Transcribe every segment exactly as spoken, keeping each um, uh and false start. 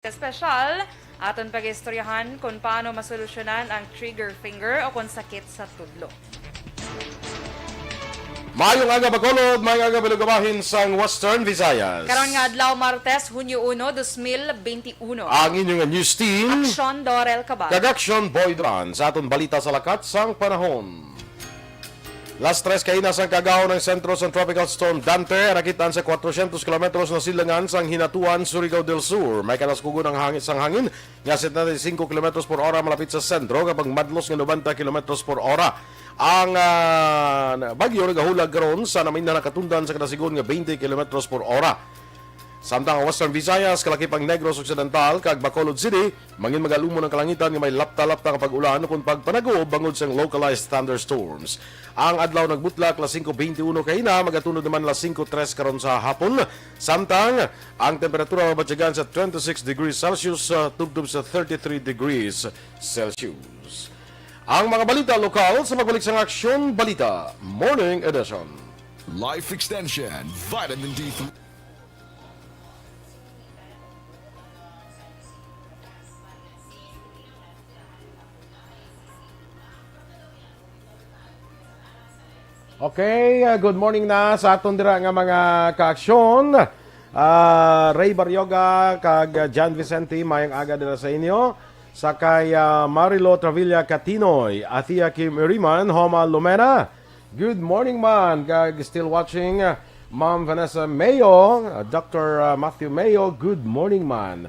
Special, aton pag-istoryahan kung paano masolusyonan ang trigger finger o kung sakit sa tudlo. Maayong aga, Bacolod. Maayong aga, Balugabahin sang Western Visayas. Karon nga adlaw, Martes, Hunyo uno, dos mil benti uno. Ang inyong news team, Aksyon Dorel Cabal. Kag Aksyon Boy Duran. Sa aton balita sa lakat sang panahon. Las tres kaina sang kagahon ang sentro sang Tropical Storm Dante, nakit-an sa kwatrocientos kilometros na silangan sang Hinatuan, Surigao del Sur. May kalaskugon ang hangin sang hangin nga setenta y cinco kilometros por ora malapit sa sentro, kag pagmadlos nga noventa kilometros por ora. Ang, ah, bagyo nagahulag karon sa naminhan nga katundan sa kadasigon nga twenty kilometros por ora. Samtang ang Western Visayas, kalakip ang Negros Occidental, kag Bacolod City, mangin magalumon ang kalangitan nga may lapta-lapta nga pag-ulan ukon pagpanagob bangod sang localized thunderstorms. Ang adlaw nagbutlak las singko beintiuno kaina, magatunod naman las singko tres karon sa hapon. Samtang ang temperatura mabatyagan sa twenty-six degrees Celsius, ah, tubtob sa thirty-three degrees Celsius. Ang mga balita lokal sa pagbalik sang Aksyon Balita Morning Edition. Life Extension, Vitamin D three. Okay, uh, good morning na sa aton dira nga mga kaaksyon. Ah, Ray Barrioga kag, uh, John Vicente, mayang aga dira sa inyo. Sa kay, uh, Marilo Travilla Catinoy, Athea Kim Uriman, Homa Lumena. Good morning man, kag still watching, uh, Ma'am Vanessa Mayo, uh, Doctor, uh, Matthew Mayo, good morning man.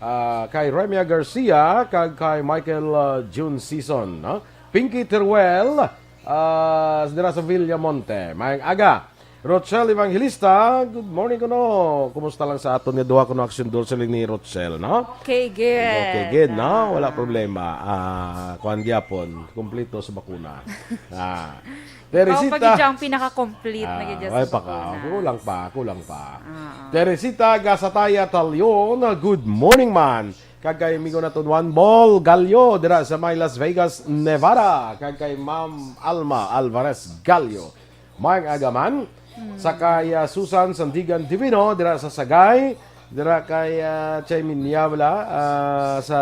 Ah, kay Remia Garcia, kag kay Michael, uh, June Season, no? Pinky Teruel, ah, dira sa Villamonte. Mayang aga. Rochelle Evangelista, good morning kuno. Kumusta lang sa aton nga duha kuno, Aksyon Dorel ni Rochelle, no? Okay, good. Okay, good, no? Wala problema. Ah, kuan gyapon, kumpleto sa bakuna. Ah. Ikaw Teresita. Pag ang pinaka-complete na Ah, gid sa way pa ka. Pilipinas. Kulang pa, kulang pa. Ah. Teresita Gasataya Talion, good morning man. Kag kay amigo naton Juan Bol Gallo dira sa may Las Vegas, Nevada. Kag kay Ma'am Alma Alvarez Gallo. Mayang aga man. Hmm. Sa kay, ah, Susan Sandigan Divino dira sa Sagay. Dira kay, ah, Chaymin Niabla, ah, sa,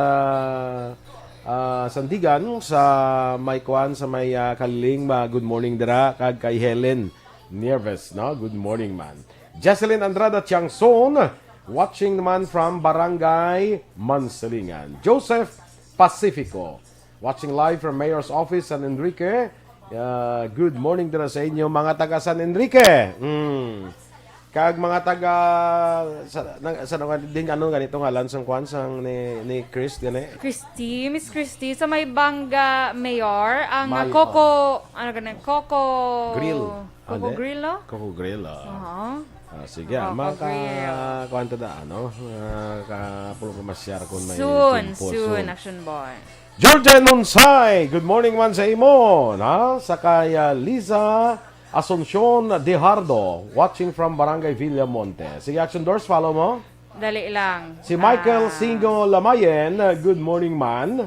ah, Sandigan, sa may kuan, sa may, ah, Kaliling, ma-, good morning dira, kag kay Helen Nieves, no? Good morning man. Jocelyn Andrada Tiangson, watching naman from Barangay Mansilingan. Joseph Pacifico, watching live from Mayor's Office, San Enrique. Ah, good morning dira sa inyo, mga taga San Enrique. Mm. Kag mga taga, sa, na, sa, na, din, ano, ganito nga, lang sang kwan, sang ni, ni Chris, gani? Christy, Miss Christy, sa may Banga Mayor, ang May, Coco, oh. Ano ganun, Coco Grill. Coco Ande? Grill, no? Coco Grill, ah. Oo. Ah, sige, Coco ah, maka-, Grill. Kuwan ta da, ano? Ah, ka-, puro pamasyar kung may Soon, tiempo, soon, soon. Action Boy. Georgia Nunsay, good morning man sa imo, na? Sa kay, ah, Liza Asuncion Dejardo, watching from Barangay Villamonte. Sige, Action Doors, follow mo. Dali lang. Si Michael Ah. Singo Lamayen, ah, good morning man.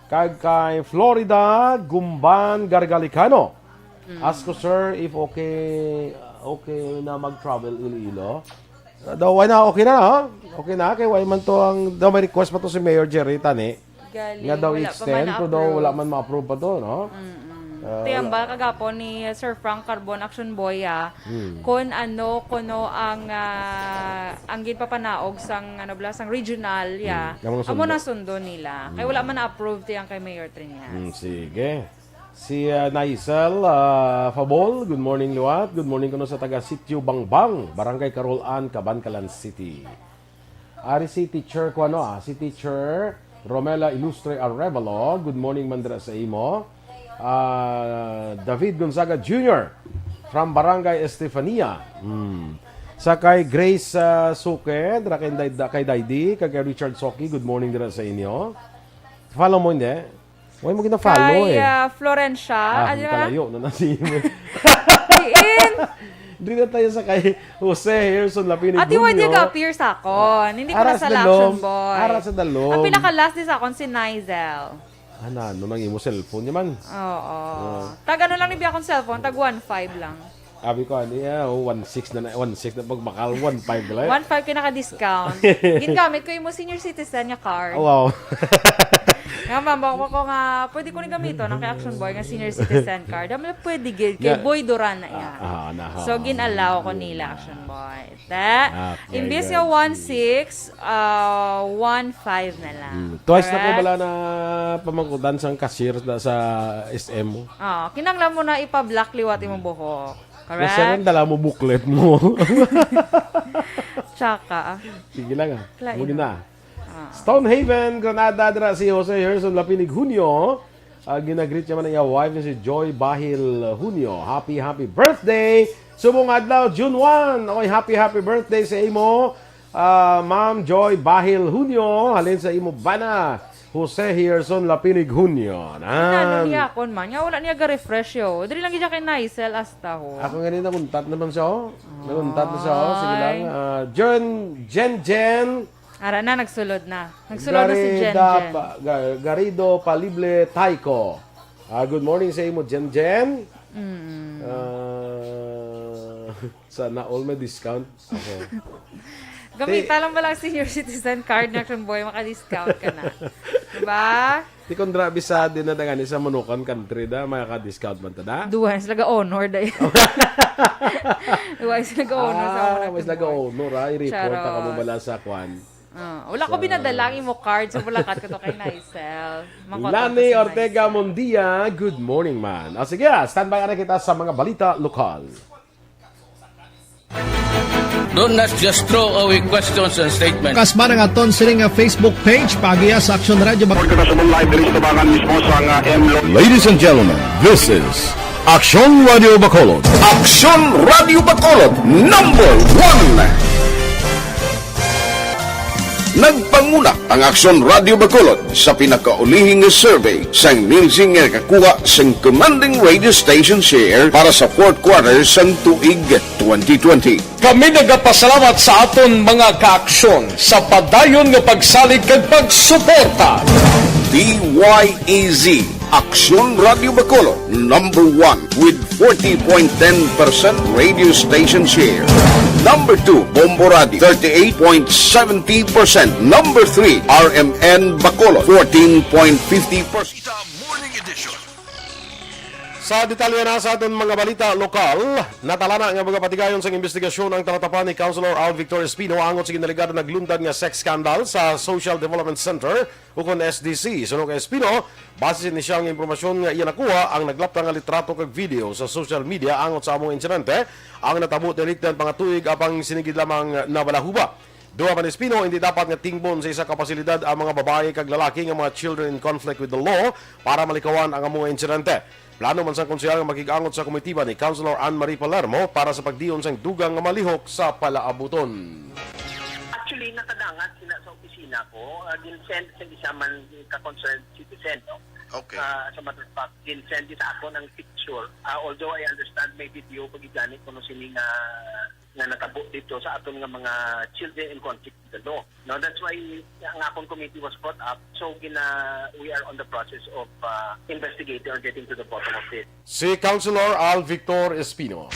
Kag kay Florida Gumban Gargalicano. Mm. Ask ko, sir, if okay, okay na mag-travel Iloilo. Ah, daw, why na? Okay na, ha? Okay na, kay why man to ang, daw may request pa to si Mayor Jerry Tani. Galing. Nga daw Wala pa extend, man pero daw wala na-approve. Man ma-approve pa to, no? Mm-mm. Ah, Tiyamba wala. Kagapon ni Sir Frank Carbon, Action Boy, ah, Hmm. kung ano, kuno ang, ah, ang ginpapanaog sang, ano bala, sang regional, ya. Hmm. Ang mga Amo sundo. Na sundo nila. Kay Hmm. Wala man na-approve tiyang kay Mayor Trinas. Hmm, sige. Si, ah, Naisel, ah, Fabol, good morning, liwat. Good morning kuno sa taga Sitio Bangbang, Barangay Carol Ann, Kabankalan City. Ari si Teacher, kuno, ah, si Teacher Romela Ilustre Arevalo, good morning man dira sa imo. Ah, David Gonzaga Junior from Barangay Estefania. Hmm. Sa kay Grace, ah, Suke, dira kay Day-, kay Daydi, kag kay Richard Soki, good morning dira sa inyo. Follow mo, hindi? Why mo gina-follow, Kay, eh? Ah, Florencia. Ah, Ah, di ba? Kalayo na na si Diin? Di na tayo sa kay Jose Harrison Lapini Ati, why Bunyo. Di ka appear sa akon? Hindi ko Ara na sa sa dalom. Action Boy. Ara sa dalom. Ang pinaka-last di sa akon, si Nizel. Ana, ano nang imo cellphone niya man? Oo. Oo. Tag ano lang ni biya akong cellphone, tag one five lang. Abi ko, ano, iya, oh, one six na, na, one six na pagbakal, one five lang. One five ka naka-discount. Gingamit ko yung mo senior citizen nga card. Oh, wow. Nga, ma'am, bako ko nga, pwede ko ni gamiton ang kay Action Boy nga senior citizen card. Dami pwede gid, kay Yeah. Boy Duran na iya. Ah, ah, na, So, ah, gin-allow ko ah, nila, na. Action Boy. That, Ah, very imbis good. nga one six, ah, one five na lang. Hmm. Twice na ko Correct? bala na pamangkutan sang cashier na sa S M. Oh, kinanglan mo na ipa-black liwat imong buhok. Nasa Correct? Dala mo booklet mo. Tsaka, ah. Sige lang ah. Lain Muli na. na. Stonehaven, Granada, dira si Jose Herson Lapinig Junio. Ah, ginagreet niya man ang iya wife nga si Joy Bahil Junio. Happy, happy birthday! Subong adlaw, June one. Okay, happy, happy birthday sa imo. Ah, Ma'am Joy Bahil Junio, halin sa imo bana, Jose Herson Lapinig Junio. Ano Nan. niya akon man? Nga wala niya ga-refresh yo. Diri lang gid siya kay Nicel, asta ho. Ako nga rin, nakuntat naman siya, oh. Nakuntat na siya, oh. Sige lang. Ay. Ah, Jen, Jen, Jen. Ara na, nagsulod na. Nagsulod na si Jen Garida Jen. Pa-, Ga-, Garrido Palible Taiko. Ah, good morning sa imo, Jen Jen. Mm. Ah, sana all may discount. Ako. Gamita lang ba lang senior citizen card na, Action Boy, maka-discount ka na. Diba? Di kung drabi sa din na dangani sa Manukan Country da, makaka-discount man ta da? Duwa sila ga-honor da. Duwa sila ga-honor sa Ah, mga mas nag-honor, ah. I-report ta ka mo Charot. Bala sa kwan. Ah, wala ko Sa- binadala ang imo card sa bulakat ko to kay Nicel. Mangkot Lani ko sa Ortega Nicel. Mundia, good morning, man. Ah, sige, ah, standby na kita sa mga balita lokal. Do not just throw away questions and statements. Kasma nga aton sini nga Facebook page, pagiya sa Aksyon Radio Bacolod. Report ka sa live diri sa tabangan mismo sa nga M Lo. Ladies and gentlemen, this is Aksyon Radio Bacolod. Aksyon Radio Bacolod, number one. Nagpanguna ang Aksyon Radio Bacolod sa pinakaulihing nga survey sang Nielsen nga nakakuha sang commanding radio station share para sa fourth quarter sang tuig twenty twenty. Kami nagapasalamat sa aton mga kaaksyon sa padayon nga pagsalig kag pagsuporta. D Y E Z, Aksyon Radio Bacolod, number one with forty point ten percent radio station share. Number two, Bombo Radio, thirty-eight point seventy percent. Number three, R M N Bacolod, fourteen point fifty percent. Morning Edition. Sa detalye na sa aton mga balita lokal, natalana nga mga patigayon sang investigasyon ang talatapan ni Councilor Al Victor Espino angot sa ginalegado nagluntad nga sex scandal sa Social Development Center ukon S D C. Suno kay Espino, base sa inisyal nga impormasyon nga iya nakuha, ang naglapta nga litrato kag video sa social media angot sa among insidente ang natabo direkta mga tuig apang sini gid lamang nabalahuba. Duha man Espino, hindi dapat nga tingbon sa isa ka pasilidad ang mga babayi kag lalaki nga mga children in conflict with the law para malikawan ang amo nga insidente. Plano man sang konsehal nga makig-angot sa komitiba ni Councilor Ann Marie Palermo para sa pagdion sang dugang nga malihok sa palaabuton. Actually, nakadangat sila sa opisina ko. Ah, gin-send sa isa man ka concerned citizen, no? Okay. Ah, sa matter of fact, gin-send sa ako ng picture. Ah, although I understand may video pag gani kuno sini nga nga natabo dito sa aton nga mga children in conflict with the law. No, that's why ang akong committee was brought up. So gina we are on the process of uh, investigating or getting to the bottom of it. Si Councilor Al Victor Espino.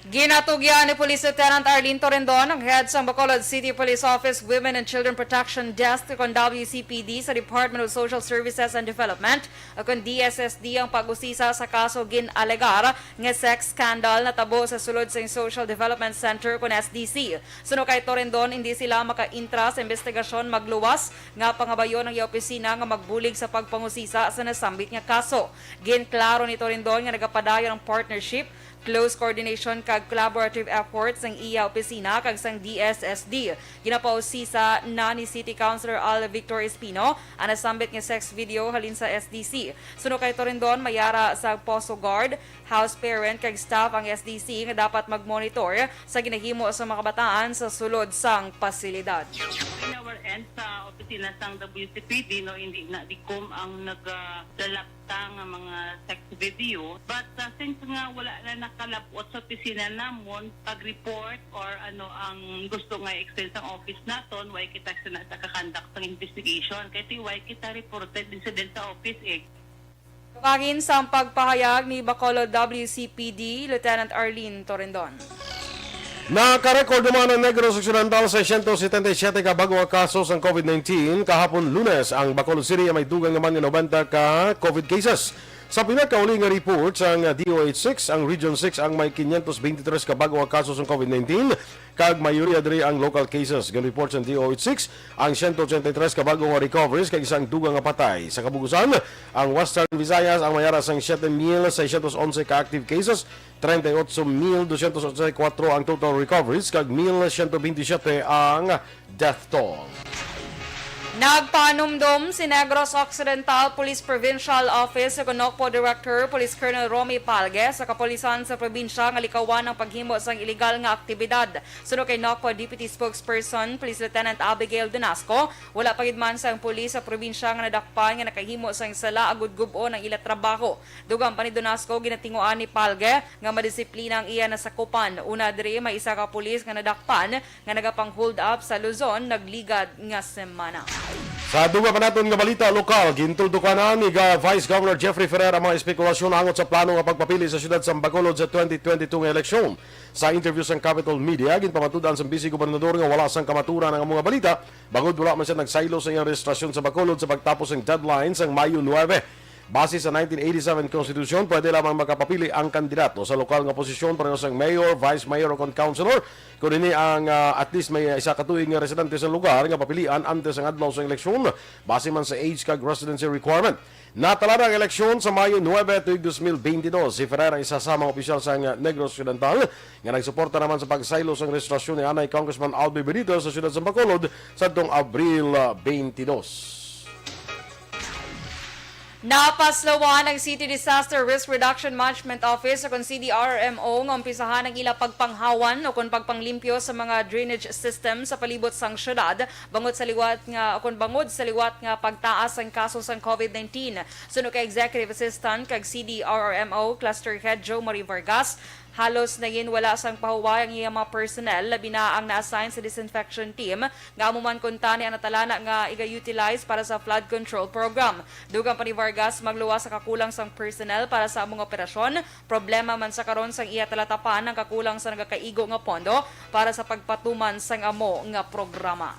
Ginatugyan ni Police Lieutenant Arlene Torendon, ang head sang Bacolod City Police Office Women and Children Protection Desk kon W C P D sa Department of Social Services and Development, o kon D S S D, ang pag-usisa sa kaso gin-alegar nga sex scandal natabo sa sulod sang Social Development Center kon S D C. Suno kay Torendon, hindi sila makaintra sa investigasyon magluwas nga pangabayon ang iya opisina nga magbulig sa pagpangusisa sa nasambit nga kaso. Ginklaro ni Torendon nga nagapadayon ang partnership, close coordination kag collaborative efforts sang iya opisina kag sang D S S D. Ginapausisa na ni City Councilor Al Victor Espino ang nasambit nga sex video halin sa S D C. Suno kay Torendon, may ara sa Poso Guard, house parent kag staff ang S D C nga dapat mag-monitor sa ginahimo sa mga kabataan sa sulod sang pasilidad. In our end, sa opisina sang W C P D, no, hindi na dikom ang naglalapta nga mga sex video. But uh, since nga wala na nakalabot sa opisina namon pag-report or ano ang gusto nga i-extend sa office naton, why kita sa nasa kakandak sang investigation? Kay why kita reported incident sa office eh. Bahin sang pagpahayag ni Bacolod W C P D Lieutenant Arlene Torendon. Naka-record naman ang Negros Occidental sa siyento setenta y siyete ka bag-o nga kaso sang COVID nineteen. Kahapon, Lunes, ang Bacolod City may dugang naman nga nobenta ka COVID cases. Sa pinakauli nga report sang D O H six, ang Region six ang may quinientos veintitrés ka bag-o nga kaso sang COVID nineteen, kag mayoriya diri ang local cases. Gin-report sang D O H six ang siyento ochenta y tres ka bag-o nga recoveries kag isang dugang nga patay. Sa kabugusan, ang Western Visayas ang may ara sang siete mil seiscientos onse ka active cases, treinta y ocho mil doscientos ochenta y cuatro ang total recoveries, kag mil siyento bentisiete ang death toll. Nagpanumdom si Negros Occidental Police Provincial Office ug Nocpo Director Police Colonel Romy Palge sa kapulisan sa probinsya nga likawan ang paghimo sang iligal nga aktibidad. Suno kay Nocpo Deputy Spokesperson Police Lieutenant Abigail Donasco, wala pa gid man sang pulis sa probinsya nga nadakpan nga nakahimo sang sala agud gub-on ang ila trabaho. Dugang pa ni Donasco, ginatinguan ni Palge nga madisiplina ang iya nasakupan. Una diri, may isa ka pulis nga nadakpan nga nagapang-hold up sa Luzon nagligad nga semana. Sa dugang pa naton nga balita lokal, gintuldukan na ni Ga-, Vice Governor Jeffrey Ferrer ang mga espekulasyon angot sa plano nga pagpapili sa siyudad sa Bacolod sa twenty twenty-two nga eleksyon. Sa interview sang Capitol Media, ginpamatud-an sang Vice Gobernador nga wala sang kamaturan ang mga balita, bangod wala man siya nagsaylo sa iyang rehistrasyon sa Bacolod sa pagtapos sang deadline sang Mayo nuebe. Base sa nineteen eighty-seven Constitution, pwede lamang makapapili ang kandidato sa lokal nga posisyon pareho sang mayor, vice mayor, o kon councilor. Kung ini ang, ah, at least may isa ka tuig nga residente sa lugar nga papilian antes ang adlaw sa eleksyon, base man sa age kag residency requirement. Natala na ang eleksyon sa Mayo nuebe tuig dos mil beintidos. Si Ferrer ang isa sa mga opisyal sa, ah, Negros Occidental nga nagsuporta naman sa pagsaylo sang rehistrasyon ni anay Congressman Albi Benitez sa siyudad sa Bacolod sadtong Abril, ah, beintidos. Napaslawan ang City Disaster Risk Reduction Management Office o kon C D R M O nga umpisahan ang ila pagpanghawan o kon pagpanglimpyo sa mga drainage system sa palibot sang syudad bangod sa liwat nga o kon bangod sa liwat nga pagtaas sang kaso sang COVID nineteen. Suno kay Executive Assistant kag C D R M O Cluster Head Joe Marie Vargas, halos nagin wala sang pahuway ang iya mga personnel, labi na ang na-assign sa disinfection team, nga amo man kuntani ang natalana nga iga-utilize para sa flood control program. Dugang pa ni Vargas, magluwas sa kakulang sang personnel para sa among operasyon. Problema man sa karon sang iya talatapan ang kakulang sa nagakaigo nga pondo para sa pagpatuman sang amo nga programa.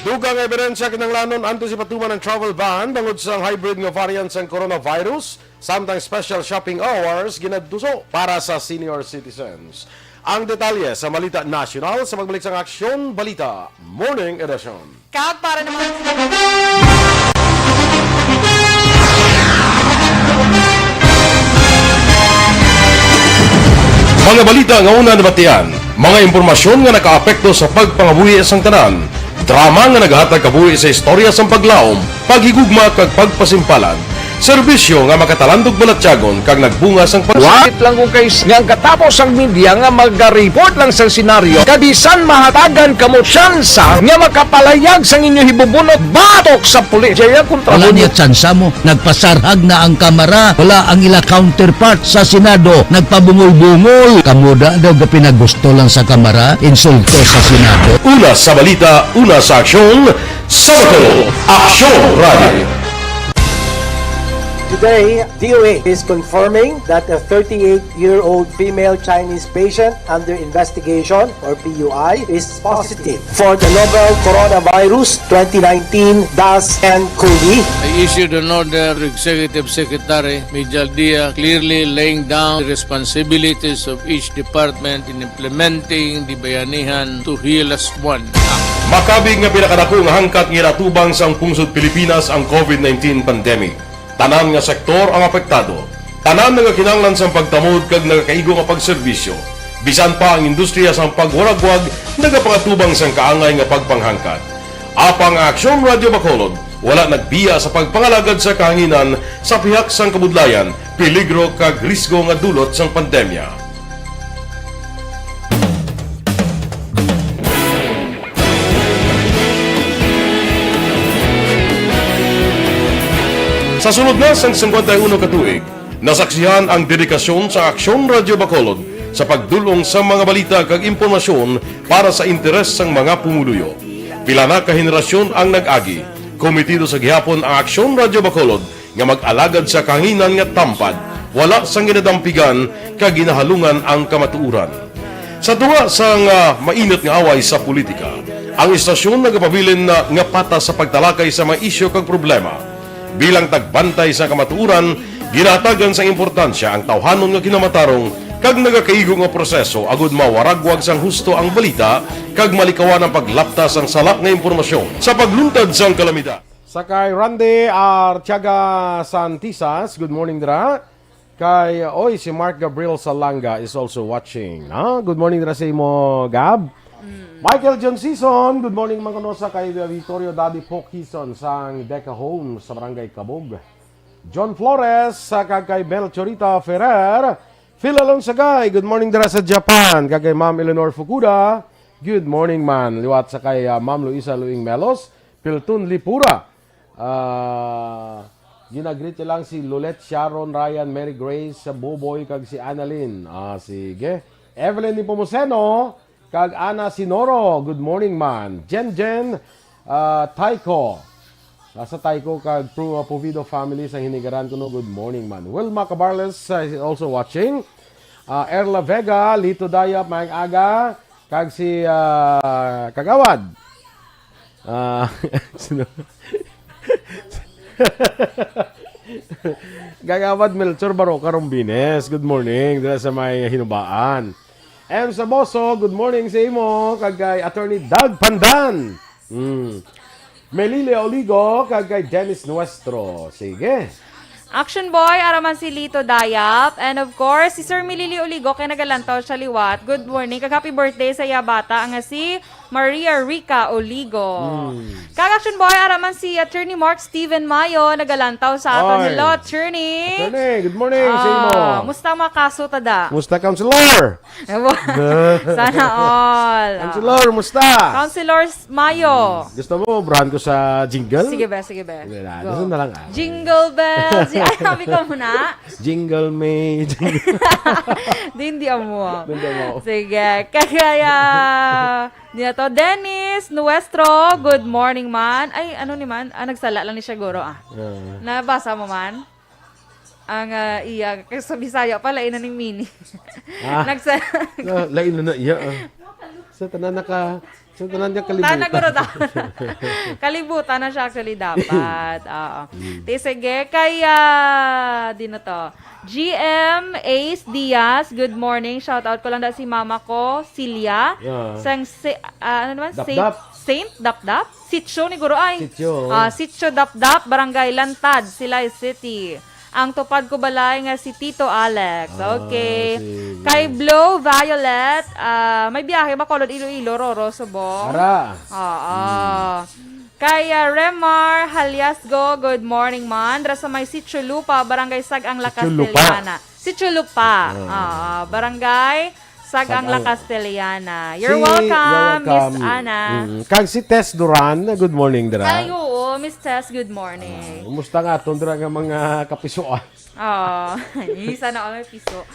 Dugang nga ebidensya kinahanglanon antes ipatuman ang travel ban bangod sa hybrid nga variant sang coronavirus, samtang special shopping hours ginatuso para sa senior citizens. Ang detalye sa Balita Nasyonal sa pagbalik sang Aksyon Balita Morning Edition. Kag para naman Mga balita nga una nabatian, mga impormasyon nga nakaapekto sa pagpangabuhi sang tanan, drama nga nagahatag kabuhi sa istorya sang paglaom, paghigugma kag pagpasimpalan, serbisyo nga makatalandog balatyagon kag nagbunga sang pag- Wa? Lang kung kay nga ang katapos ang media nga maga-report lang sa senaryo, kabisan mahatagan kamo tsansa nga makapalayag sang inyo hibubunot batok sa pulis. Jaya kontra Wala mo niya niya. Tsansa mo. Nagpasarhag na ang Kamara. Wala ang ila counterpart sa Senado. Nagpabungol-bungol. Kamo da daw gapinagusto lang sa Kamara. Insulto sa Senado. Una sa balita, una sa aksyon, sa Bacolod, Aksyon Radio. Today, D O H is confirming that a thirty-eight-year-old female Chinese patient under investigation, or P U I, is positive for the novel coronavirus twenty nineteen dash nine COVID. I issued an order to Executive Secretary Mijal Dia, clearly laying down the responsibilities of each department in implementing the Bayanihan to Heal As One Act. Makabig nga pinakadako nga hangkat nga ginatubang sang pungsod Pilipinas ang COVID nineteen pandemic. Tanan nga sektor ang apektado. Tanan nagakinahanglan sang pagtamod kag nagakaigo nga pagserbisyo. Bisan pa ang industriya sang pagwaragwag nagapangatubang sang kaangay nga pagpanghangkat. Apang ang Aksyon Radio Bacolod wala nagbiya sa pagpangalagad sa kahanginan sa pihak sang kabudlayan, peligro kag risgo nga dulot sang pandemya. Sa sulod na sang singkwenta y uno ka tuig, nasaksihan ang dedikasyon sa Aksyon Radio Bacolod sa pagdul-ong sa mga balita kag impormasyon para sa interes sang mga pumuluyo. Pila na ka henerasyon ang nag-agi, Komitido sa gihapon ang Aksyon Radyo Bacolod nga mag-alagad sa kahanginan nga tampad, wala sang ginadampigan kag ginahalungan ang kamatuoran. Sa tunga sang, ah, mainit nga away sa politika, ang istasyon nagapabilin na nga patas sa pagtalakay sa mga isyu kag problema. Bilang tagbantay sa kamatuoran, ginahatagan sang importansya ang tawhanon nga kinamatarong kag nagakaigo nga proseso agud mawaragwag sang husto ang balita kag malikawan ang paglapta sang sala nga impormasyon sa pagluntad sang kalamidad. Sa kay Randy Artiaga Santisas, good morning dira. Kay, oy, si Mark Gabriel Salanga is also watching. Ah, good morning dira sa imo, Gab. Michael John Season, good morning man kuno sa kay Victorio Daddy Pokison sang Deca Homes sa Barangay Cabog. John Flores, sa kag kay Melchorita Ferrer. Phil Alonsagay, good morning dira sa Japan. Kag kay Ma'am Eleanor Fukuda, good morning man. Liwat sa kay, ah, Ma'am Luisa Luing Melos, Pilton Lipura. Ah, ginagreet niya lang si Lolet, Sharon, Ryan, Mary Grace, Boboy, kag si Annalyn. Ah, sige. Evelyn Nepomuceno, kag Ana Sinoro, good morning man. Jen Jen, ah, Taiko. Ah, sa Taiko kag Pro, ah, Povido family sa Hinigaran kuno, good morning man. Wilma Cabarles, ah, is also watching. Ah, Erla Vega, Lito Dayap, maayong aga. Kag si, ah, Kagawad. Ah, sino? Kagawad Melchor Baroca Rombines, good morning. Dira sa may Hinubaan. M. Saboso, good morning sa imo. Kag kay Attorney Doug Pandan. Mm. Melile Oligo, kag kay Dennis Nuestro. Sige. Action Boy, ara man si Lito Dayap. And of course, si Sir Melile Oligo, kay nagalantaw siya liwat. Good morning, kag happy birthday sa iya bata nga si Maria Rica Oligo. Hmm. Kag Action Boy, ara man si Attorney Mark Steven Mayo, nagalantaw sa aton. Oy. Hello, Attorney. Attorney, good morning sa imo. Ah, musta ang mga kaso, tada? Musta, Counselor? Ewa. Sana all. Counselor, musta? Counselor Mayo. Gusto mo, burahan ko sa jingle? Sige, be, sige, be. Wala, go. Gusto na lang, ah. Jingle bells. Ay, sabi ko muna. Jingle me. Jingle. Di, hindi amo. Hindi amo. Sige. Kaya, di na to. Dennis Nuestro, good morning man. Ay, ano ni man? Ah, nagsala lang ni siya, guro, ah. Ah. Nabasa mo man? Ang, ah, iya, kay sa Bisaya pa, lain na ning mini. Ah. Nagsa- Ah, lain na na iya, ah. Sa tanan naka, sa tanan niya kalibutan. Tana, guro, ta-, kalibutan na siya actually dapat. Oo. Mm. Ti, sige, kay, ah, di na to. G M Ace Diaz, good morning. Shout out ko lang da si mama ko, Celia. Yeah. Sang si-, ah, ano naman? Dapdap. Saint, Saint Dapdap? Sitio ni guro ay. Sitio. Ah, Sitio Dapdap, Barangay Lantad, Silay City. Ang tupad ko balay nga si Tito Alex. Ah, okay. Sige. Kay Blue Violet, ah, may biyahe, Bacolod, Iloilo, Roro, Subo. Ara. Oo. Hmm. Kay, ah, Remar Haliasgo, good morning, man. Dra sa may Sitio Lupa, Barangay Sag-ang, La Castellana. Sitio Lupa. Sitio Lupa. Ah. Ah, Barangay Sag-ang, La Castellana. You're welcome, Miss Ana. Mm. Kag si Tess Duran, good morning, dra. Ay, oo, Miss Tess, good morning. Ah, kumusta nga aton dra nga mga kapisuan? Oh, isa na all may piso.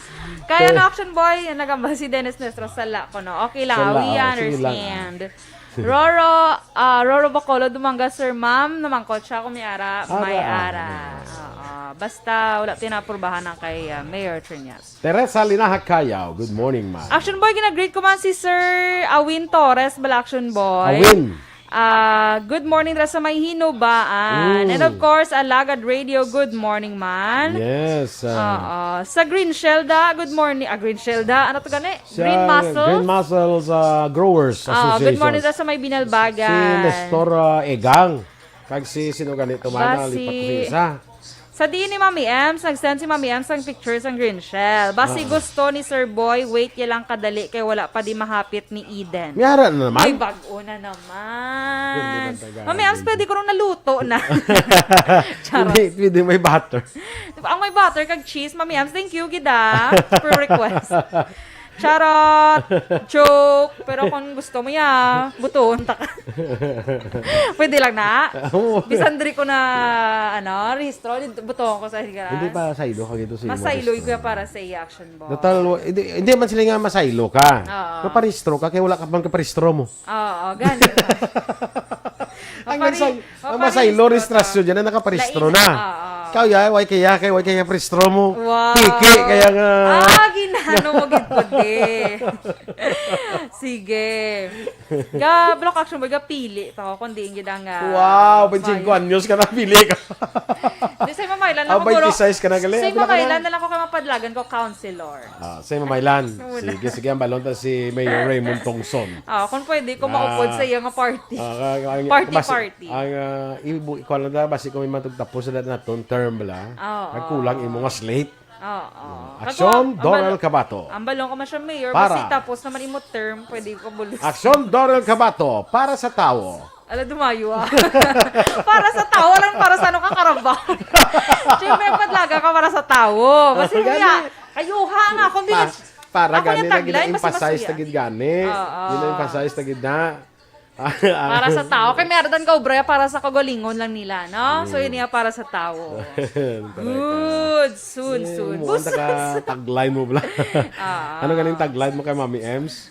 Kaya na, Action Boy, nagamba si Dennis Nuestro, sala ko, no? Okay lang, we understand. Roro, ah, Roro Bacolod, Dumangas, sir, ma'am, namangkot siya kung may ara, may ara. Oo. Basta wala tinapurbahan ang kay, ah, Mayor Triñas. Teresa Linaha Cayaw, good morning, ma'am. Action Boy, gina-greet ko man si Sir Awin Torres, bala, Action Boy. Awin. Ah, good morning dra sa may Hinubaan. Mm. And of course, Alagad Radio, good morning man. Yes, ah. Oo. Sa Green Shell da, good morning. Ah, Green Shell da. Ano to gani? Sa Green Muscles? Green Muscles, ah, Growers Association. Ah, good morning dra sa may Binalbagan. Si Nestor, ah, Egang. Kag si sino gani to, mana? Lipat ko sa isa. Sa diin ni Mami Ems, nag-send si Mami Ems ng picture sang Green Shell. Basi gusto ni Sir Boy, wait ya lang kadali kay wala pa di mahapit ni Eden. May ara na naman. May bag-o na naman. Pwede man tayo. Mami Ems, pwede ko nung naluto na. Charot. Hindi, pwede may butter. Ang may butter kag cheese, Mami Ems, thank you, gid, ah, for request. Charot! Joke! Pero kung gusto mo ya, butuon ta ka. Pwede lang na? Oo. Bisan diri ko na, ano, rehistro, di-, butuon ko sa higaran. Hindi pa saylo ka gito sa imo. Masayloy ko ya para sa iya, Action Boy. Total, wa-, hindi, hindi man sila nga masaylo ka. Oo. Maparehistro ka, kaya wala ka man kaparehistro mo. Oo, gani. Ang Mapari-, mansay-, ang maparehistro masaylo, ka. Registrasyon dyan na nakaparehistro Lain, na. Oo. Kaya, way kaya, kay, way kaya parehistro mo. Wow. Piki, kaya nga. Ah, ginano mo gid pwede. Sige. Ga, block action mo, ga pili pa ko, kundi yung gid ang, ah, Wow, twenty-five mayo. Anyos ka na, pili ka. Di, sa mamaylan lang Ah, ko, bro. Twenty-six ka na, gali. Sa Pila ka na? Mamaylan na lang ko kay mapadlagan ko, counselor. Ah, sa mamaylan. Muna. Sige, sige, ang balon ta si Mayor Raymond Tongson. Ah, kung pwede ko maupod Ah. sa iya nga party. Ah, ka-, ka-, Party, basi-, party. Ang, ah, ibu-, ikuha lang na, basi kung may matugtapos na naton term bala, Oo. Ang kulang imo nga slate. Oo. Mm. Kago, Aksyon, ang Doral balo-, Cabato. Ang balon ko man siya, Mayor, Para. Basi tapos naman imo term, pwede ko bulos. Aksyon, Doral Cabato, para sa tawo. Ala, dumayo, ah. Para sa tawo, alam, para sa ano ka, karabao. Siyempre, padlaga ka para sa tawo. Basi Ah, niya, gani. Kayuha nga, kung Pa-, bilis, para ako gani yung na tagline, basi gina-emphasize masaya. Ta gid gani. Oo. Gina-emphasize ta gid na. Para sa tawo. Kay may aradan ka, obra, para sa kagalingon lang nila, no? So, Mm. Yun niya para sa tawo. Correct, ah. Good. Soon, Eh, soon. Mo, ang Busas. Taka tagline mo bala. Ah. Ano ganing tagline mo kay Mami Ems?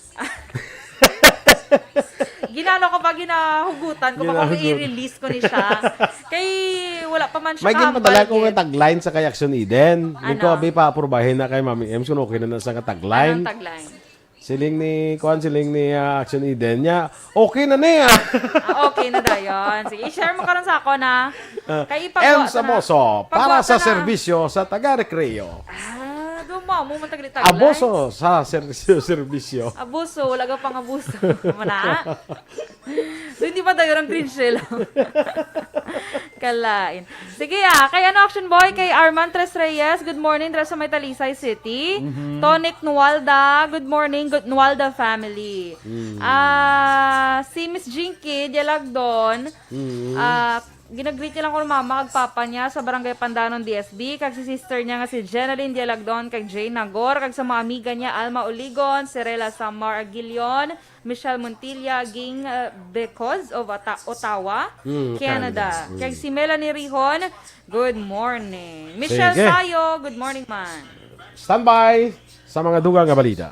Ginano ko pa, ginahugutan ko pa kung Ginahugot. I-release ko ni siya. Kay wala pa man siya May ginpadala kahambal ko nga gid. Tagline sa kay Action Eden. Ano? Yung ko, abi, paaprubahin na kay Mami Ems kung okay na na sa nga tagline. Anong tagline? Siling ni, kuwan, siling ni, ah, Action Eden niya, "Okay na ni, ah." Ah, okay na dayon. Sige, i-share mo karon sa ako na. Ah, Kay ipagwa Ems sa na. Abuso, para Pagwa sa sa na. Serbisyo sa taga-recreo. Ah, dumaw mo man tagli-tagline. Abuso sa serbisyo, serbisyo. Abuso, wala ka pang abuso. Mana? So, hindi pa tayo ng cringe lang. Kalain. Sige, ah, kay ano, Action Boy, kay Arman Tres Reyes, good morning, dira sa may Talisay City. Mhm. Tonic Nualda, good morning, good Nualda family. Mm. Ah, si Miss Jinky Dialagdon, Mm. ah, ginagreet niya lang ko mama kag papa niya sa Barangay Pandanon, D S B, kag si sister niya nga si Jenaline Dialagdon, kag Jane Nagor, kag sa mga amiga niya, Alma Oligon, Cirela Samar Aguilion, Michelle Montilla, Ging, uh, because of Ota-, Ottawa, Mm, Canada. Canada. Mm. Kag si Melanie Rihon, good morning. Michelle Sige. Sayo, good morning man. Standby sa mga dugang nga balita.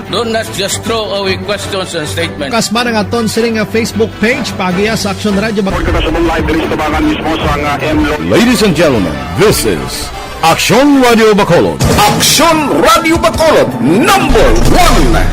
Do not just throw away questions and statements. Kasma nga aton sini nga Facebook page, paagiya sa Action Radio Bac- Report ka sa live diri sa Tabangan mismo sa nga M Lo- Ladies and gentlemen, this is Aksyon Radio Bacolod. Aksyon Radio Bacolod, number one.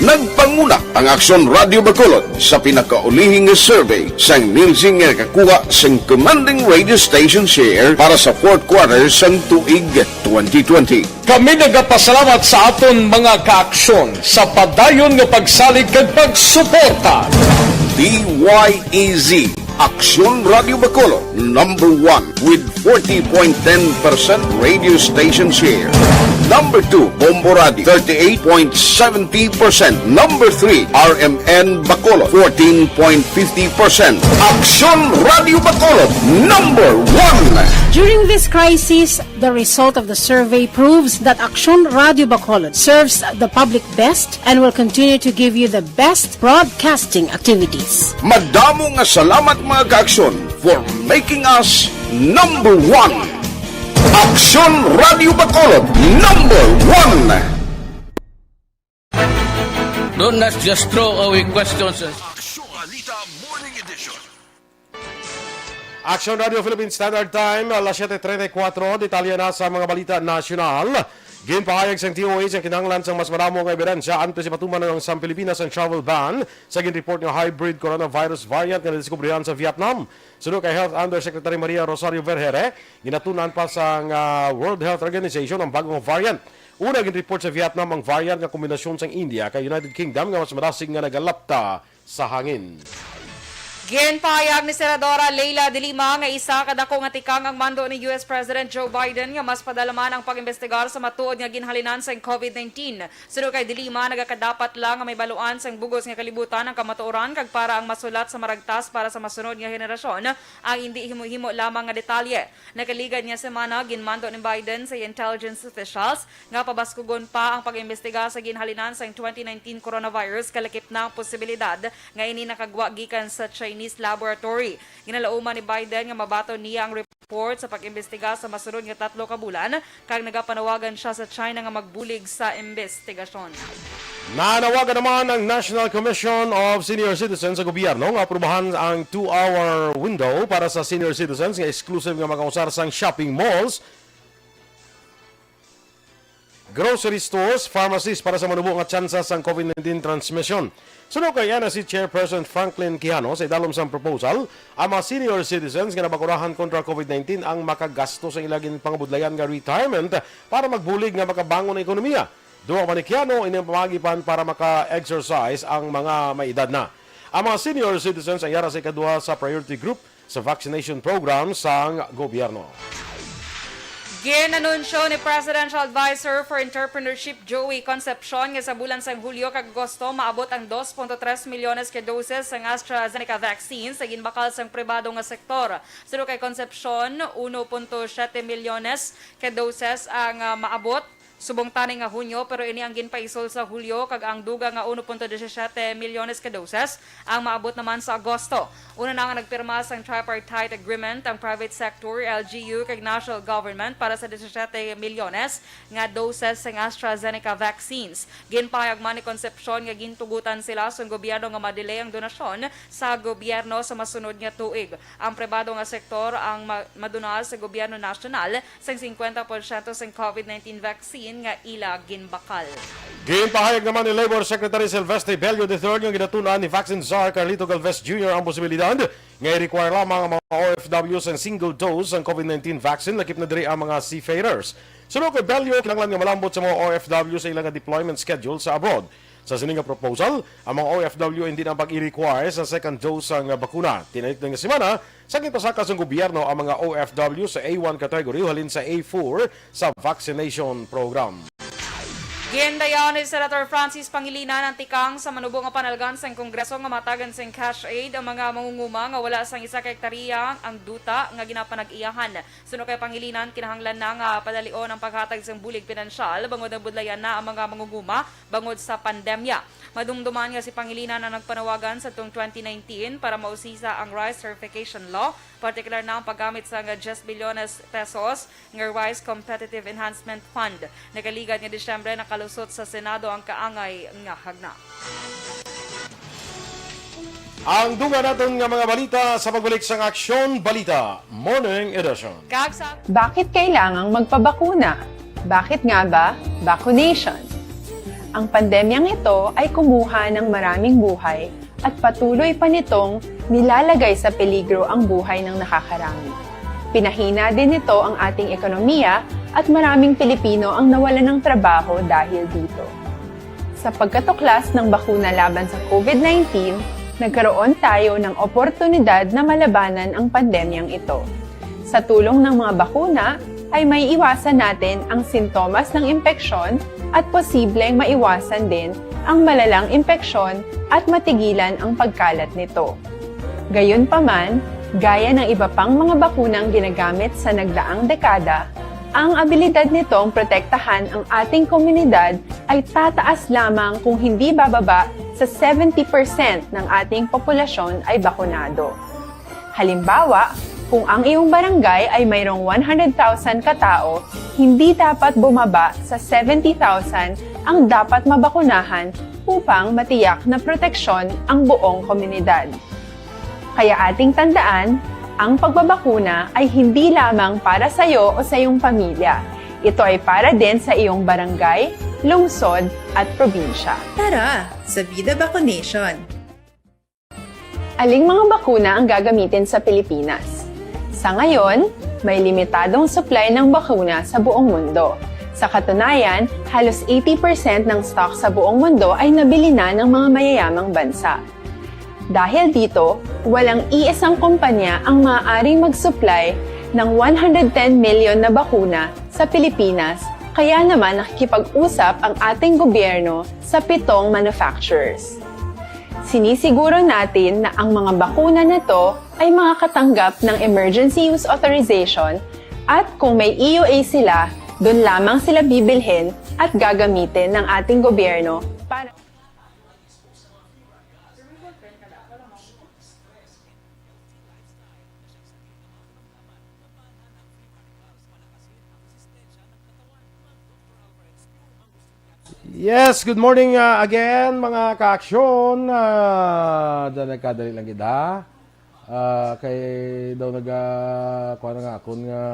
Nagpanguna ang Aksyon Radio Bacolod sa pinakaulihi nga survey sang Nielsen nga nakakuha sang commanding radio station share para sa fourth quarter sang tuig twenty twenty. Kami nagapasalamat sa aton mga kaaksyon sa padayon nga pagsalig kag pagsuporta. D Y E Z, Aksyon Radio Bacolod, number one with forty point ten percent radio station share. Number two, Bombo Radio, thirty-eight point seventy percent. Number three, R M N Bacolod, fourteen point fifty percent. Aksyon Radio Bacolod, number one. During this crisis, the result of the survey proves that Aksyon Radio Bacolod serves the public best and will continue to give you the best broadcasting activities. Madamo nga salamat, mga kaaksyon, for making us number one. Aksyon Radio Bacolod, number one. Do not just throw away questions and Aksyon Anita Morning Edition. Aksyon Radio Philippine Standard Time, alas siete treinta y cuatro. Detalye na sa mga balita nasyonal. Ginpahayag sang D O H ang kinahanglan sang mas madamo nga ebidensya antes ipatuman ang sang Pilipinas ang travel ban sa ginreport nga hybrid coronavirus variant nga nadiskubrihan sa Vietnam. Suno kay Health Undersecretary Maria Rosario Vergeire, ginatun-an pa sang, ah, World Health Organization ang bagong variant. Una, ginreport sa Vietnam ang variant nga kombinasyon sang India kag United Kingdom nga mas madasig nga nagalapta sa hangin. Ginpahayag ni Senadora Leila de Lima nga isa ka dako nga tikang ang mando ni U S President Joe Biden nga mas padalaman ang pag-imbestigar sa matuod nga ginhalinan sang COVID nineteen. Suno kay de Lima, nagakadapat lang nga may baluan sang bug-os nga kalibutan ang kamatuoran kag para ang masulat sa maragtas para sa masunod nga henerasyon ang indi himo-himo lamang nga detalye. Nakaligad nga semana, ginmando ni Biden sa intelligence officials nga pabaskugon pa ang pag-imbestiga sa ginhalinan sang twenty nineteen coronavirus, kalakip na ang posibilidad nga ini nakagwa gikan sa Chinese laboratory. Ginalauman ni Biden nga mabaton niya ang report sa pag-imbestiga sa masunod nga tatlo ka bulan, kag nagapanawagan siya sa China nga magbulig sa imbestigasyon. Nanawagan naman ang National Commission of Senior Citizens sa gobyerno nga aprubahan ang two-hour window para sa senior citizens nga exclusive nga makausar sang shopping malls, grocery stores, pharmacies para sa manubo nga tsansa sang COVID nineteen transmission. Suno kay N S C Chairperson Franklin Quijano, sa idalom sang proposal, ang mga senior citizens nga nabakunahan kontra COVID nineteen ang makagasto sa ila ginpangabudlayan nga retirement para magbulig nga makabangon ang ekonomiya. Duwa man ni Quijano, ini ang pamaagi pa para maka-exercise ang mga may edad na. Ang mga senior citizens ang yara sa ikaduha sa priority group sa vaccination program sang gobyerno. Ginanunsyo ni Presidential Advisor for Entrepreneurship Joey Concepcion nga sa bulan sang Hulyo kag Agosto maabot ang dos punto tres milyones ka doses sang AstraZeneca vaccine sa ginbakal sang pribado nga sektor. Suno kay Concepcion, uno punto siyete milyones ka doses ang, ah, maabot subong tani nga Hunyo, pero ini ang ginpaisol sa Hulyo, kag ang dugang nga uno punto disisiete milyones ka doses ang maabot naman sa Agosto. Una na nga nagpirma sang tripartite agreement ang private sector, L G U, kag national government para sa disisiete milyones nga doses sang AstraZeneca vaccines. Ginpahayag man ni Concepcion nga gintugutan sila sang gobyerno nga ma-delay ang donasyon sa gobyerno sa masunod nga tuig. Ang pribado nga sektor ang ma-, madunal sa gobyerno nasyonal sang singkwenta porsyento sang COVID nineteen vaccine nga ila ginbakal. Ginpahayag naman ni Labor Secretary Silvestre Bello the third nga ginatun-an ni Vaccine Czar Carlito Galvez Junior ang posibilidad nga i-require lamang ang mga O F W sang single dose sang COVID nineteen vaccine, lakip na diri ang mga seafarers. Suno kay Bello, kinahanglan nga malambot sa mga O F W sa ila nga deployment schedule sa abroad. Sa sini nga proposal, ang mga O F W hindi na pag-i-require sa second dose sang bakuna. Tinalikdan nga semana, sa ginpasaka sang gobyerno ang mga O F W sa A one category halin sa A four sa vaccination program. Gindayaw ni Senator Francis Pangilinan ang tikang sa manubo nga panalgan sang Kongreso nga matagan sing cash aid ang mga mangunguma nga wala sang isa ka hektarya ang duta nga ginapanag-iyahan. Suno kay Pangilinan, kinahanglan na nga padalion ang paghatag sang bulig pinansyal bangod nabudlayan na ang mga mangunguma bangod sa pandemya. Madumduman nga si Pangilinan ang nagpanawagan sa tong twenty nineteen para mausisa ang rice certification law, partikular na ang paggamit sang diyes bilyones pesos nga Rice Competitive Enhancement Fund. Nakaligad nga Disyembre, nakalusot sa Senado ang kaangay nga hagna. Ang dugang naton nga mga balita sa pagbalik sang Aksyon Balita Morning Edition. Kag sa Bakit kailangang magpabakuna? Bakit nga ba vaccination? Ang pandemyang ito ay kumuha ng maraming buhay at patuloy pa nitong nilalagay sa peligro ang buhay ng nakakarami. Pinahina din nito ang ating ekonomiya at maraming Pilipino ang nawalan ng trabaho dahil dito. Sa pagkatuklas ng bakuna laban sa COVID nineteen, nagkaroon tayo ng oportunidad na malabanan ang pandemyang ito. Sa tulong ng mga bakuna, ay maiiwasan natin ang sintomas ng impeksyon at posibleng maiwasan din ang malalang impeksyon at matigilan ang pagkalat nito. Gayunpaman, gaya ng iba pang mga bakunang ginagamit sa nagdaang dekada, ang abilidad nitong protektahan ang ating komunidad ay tataas lamang kung hindi bababa sa seventy percent ng ating populasyon ay bakunado. Halimbawa, kung ang iyong barangay ay mayroong one hundred thousand katao, hindi dapat bumaba sa seventy thousand ang dapat mabakunahan upang matiyak na proteksyon ang buong komunidad. Kaya ating tandaan, ang pagbabakuna ay hindi lamang para sa iyo o sa iyong pamilya. Ito ay para din sa iyong barangay, lungsod, at probinsya. Tara sa Vida Vaccination! Aling mga bakuna ang gagamitin sa Pilipinas? Sa ngayon, may limitadong supply ng bakuna sa buong mundo. Sa katunayan, halos eighty percent ng stock sa buong mundo ay nabili na ng mga mayayamang bansa. Dahil dito, walang iisang kumpanya ang maaaring mag-supply ng one hundred ten million na bakuna sa Pilipinas, kaya naman nakikipag-usap ang ating gobyerno sa pitong manufacturers. Sinisiguro natin na ang mga bakuna na to ay makakatanggap ng emergency use authorization at kung may E U A sila, doon lamang sila bibilhin at gagamitin ng ating gobyerno para Yes, good morning, ah, again, mga ka-aksyon. Ah, dyan nagkadali lang gid, ha? Ah, kay daw naga, kuha na nga akon nga,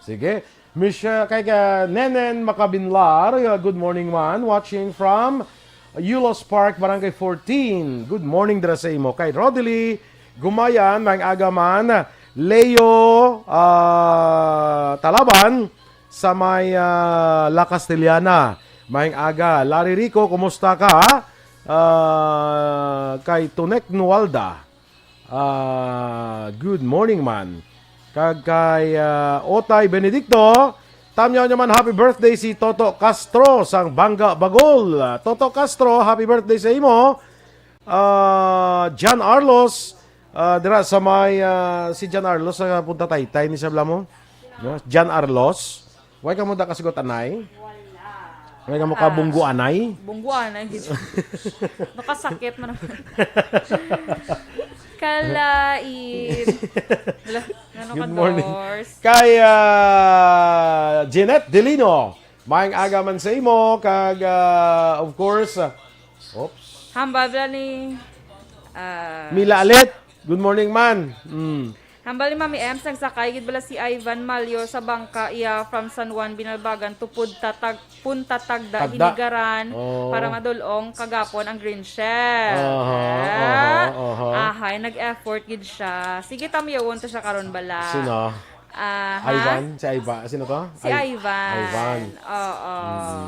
sige. Miss, ah, kay ka Nenen Macabinlar, ah, good morning man. Watching from Yulos Park, Barangay fourteen. Good morning dira sa imo. Kay Rodely Gumayan, maayong aga man. Leo, ah, Talaban, sa may, ah, La Castellana. Maayong aga. Larry Rico, kumusta ka? Ah, kay Tunek Nualda. Ah, good morning man. Kag kay, ah, Otay Benedicto, tamyaw naman happy birthday si Toto Castro sang Banga Bagol. Ah, Toto Castro, happy birthday sa imo. Ah, John Arlos, ah, dira sa may, ah, si John Arlos sa Punta Taytay ni sabla mo? No? John Arlos. Way ka mo da kasigot anay? Wala. Way ka mo ka Ah, bunggo anay? Bunggo anay gid. Nakasakit man naman. Kalain. Wala, ano Good ka, morning. Dors? Kay, ah, Jeanette Delino, maayong aga man sa imo, kag, ah, of course, ah, oops. Hambal bala ni, ah, Mila Alet, good morning man. Mm. Hambal ni Mami Ems, nagsakay gid bala si Ivan Malyo sa bangka iya from San Juan, Binalbagan to Punta Tag-, Punta Tagda, Tagda. Hinigaran Oh. para madulong kagapon ang Green Shell. Aha, Ah. aha, aha. Ahay, nag-effort gid siya. Sige, tamyawon ta siya karon bala. Sino? Ah, ha? Ivan? Si Ivan? Sino to? Si Ay-, Ivan. Ivan. Oo.